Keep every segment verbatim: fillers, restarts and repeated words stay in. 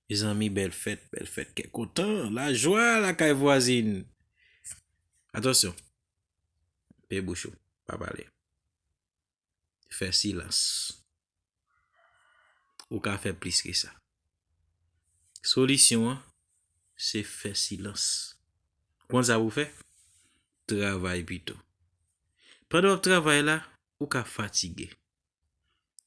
Mezanmi, bèl fèt, bèl fèt, kè kontan, lajwa lakay vwazin. Atansyon, pe bouch ou, pa pale. Fè silans. Ou ka fè plis ke sa. Solisyon an, se fè silans. Ou konn sa pou w fè? Travay pito. Pandan w ap travay la, ou ka fatige.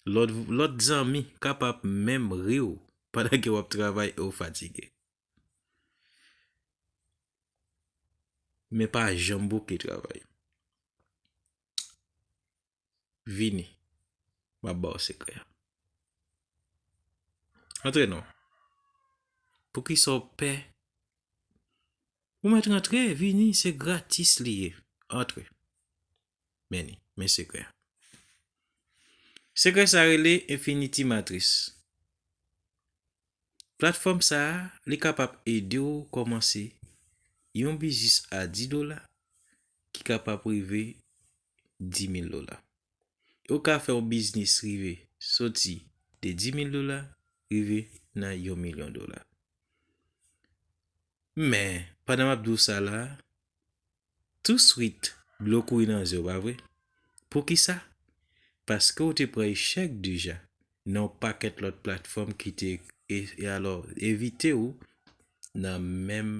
Lòt, lòt zanmi kapab menm ri w pandan ke w ap travay e w fatige. Men pa janm bouke travay. Vini, m ap ba w sekrè a. Antre non. Poukisa w pè? Ou mèt rantre, vini, se gratis li ye. Antre. Men li, men sekrè a. Sekrè sa rele Infinity Matrix. Platfòm sa a, li kapab ede w kòmanse yon biznis a dis dola ki kapab rive dis mil dola. Ou ka fè yon biznis rive soti de dis mil dola rive nan yon milyon dola. Men, pandan m ap di w sa la, touswit, dlo kouri nan zye w, pa vre? Poukisa? Paske w te pran echèk deja nan yon pakèt lòt platfòm ki te, e, e alò, evite w nan menm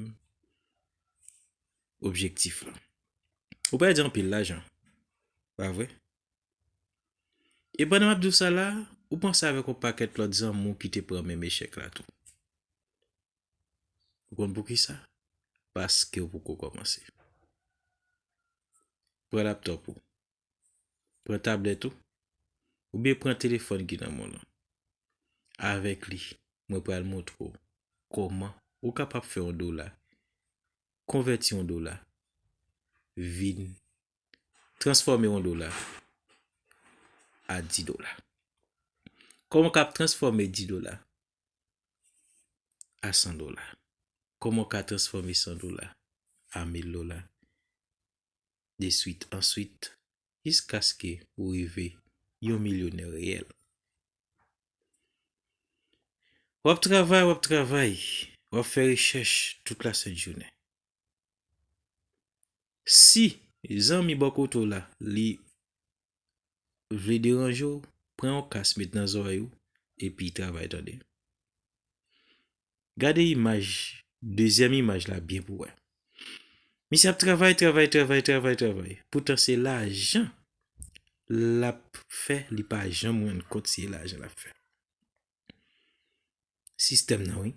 objektif lan. Ou pèdi anpil lajan, pa vre? E pandan m ap di w sa la, ou panse avèk yon pakèt lòt zanmi w ki te pran menm echèk la tou. Ou konn poukisa? Paske w poko kòmanse. Pran laptòp ou. Pran tablèt ou. Oubyen pran telefòn ki nan men w lan. Avèk li, mwen pral montre w kòman ou kapab fè yon dola, konvèti yon dola, vin transfòme yon dola a dis dola. Kòman w kab transfòme dis dola a san dola? Kòman w ka transfòme san dola a mil dola? De swit an swit, jiskaske ou rive yon milyonè reyèl. W ap travay, w ap travay, w ap fè rechèch tout lasent jounen. Si zanmi bò kote w la, li vle deranje w, pran yon kas met nan zòrèy ou, epi travay, tande. Gade imaj, dezyèm imaj la byen pou w wè. Misye ap travay, travay, travay, travay, travay. Poutan se lajan l ap fè, li pa janm rann kont se lajan l ap fè. Sistèm nan, wi.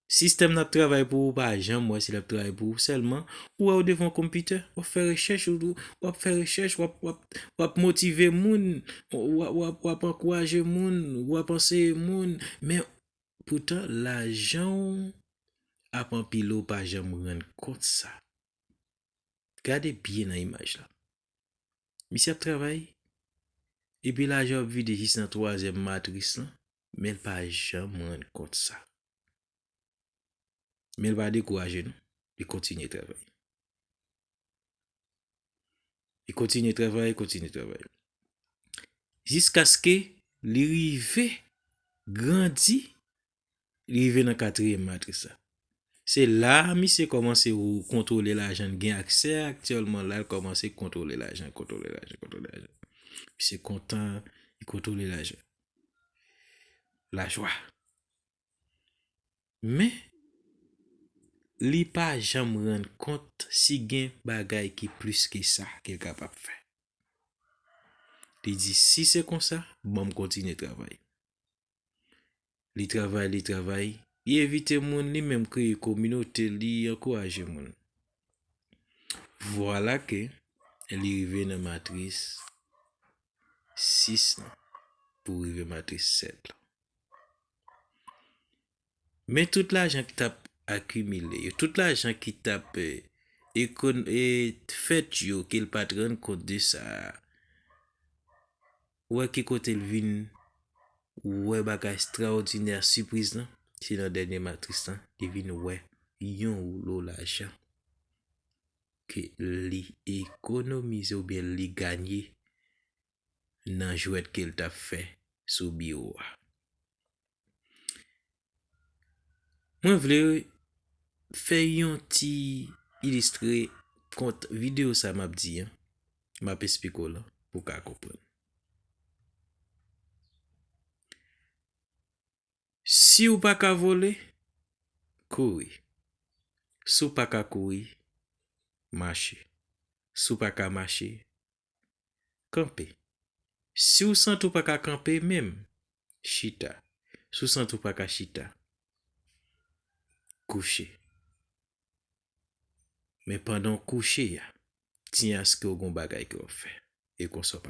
Sistèm nan ap travay pou ou, ou pa janm wè si l ap travay pou ou. Sèlman, ou wè ou devan yon konpitè, w ap fè rechèch, ou, ou, w ap fè rechèch, w ap, w ap, w ap motive moun, w ap, w ap, w ap ankouraje moun, w ap anseye moun, men poutan lajan w ap anpile, ou pa janm rann kont sa. Gade byen nan imaj la. Misye ap travay, epi lajan ap vide jis nan twazyèm matris lan, men l pa janm rann kont sa. Men l pa dekouraje non, li kontinye travay. Li kontinye travay, kontinye travay. Jiskaske li rive grandi, li rive nan katriyèm matris la. Se la a misye kòmanse ou kontwole lajan, l gen aksè aktyèlman la, l kòmanse kontwole lajan, kontwole lajan, kontwole lajan. Misye kontan, li kontwole lajan. Lajwa. Men, li pa janm rann kont si gen bagay ki plis ke sa ke l kapab fè. Li di, "Si se konsa, ban m kontinye travay." Li travay, li travay, li envite moun, li menm kreye kominote, li ankouraje moun. Vwala ke li rive nan matris sis lan pou rive matris sèt lan. Men tout lajan ki t ap akimile yo, tout lajan ki t ap, e, ekon-, e, fèt yo, ke l pa t rann kont de sa a, ou wè ki kote l vin wè bagay estrawòdinè, sipriz lan, se nan dènye matris lan, li vin wè yon lo lajan ke li ekonomize oubyen li ganye nan jwèt ke l t ap fè sou biwo a. Mwen vle fè yon ti ilistre kont videyo sa m ap di an. M ap esplike w lan pou w ka konprann. Si w pa ka vole, kouri. Si w pa ka kouri, mache. Si w pa ka mache, kanpe. Si w santi w pa ka kanpe menm, chita. Si w santi w pa ka chita, kouche. Men pandan w kouche a, tiyaske w gon bagay ke w ap fè. E konsa w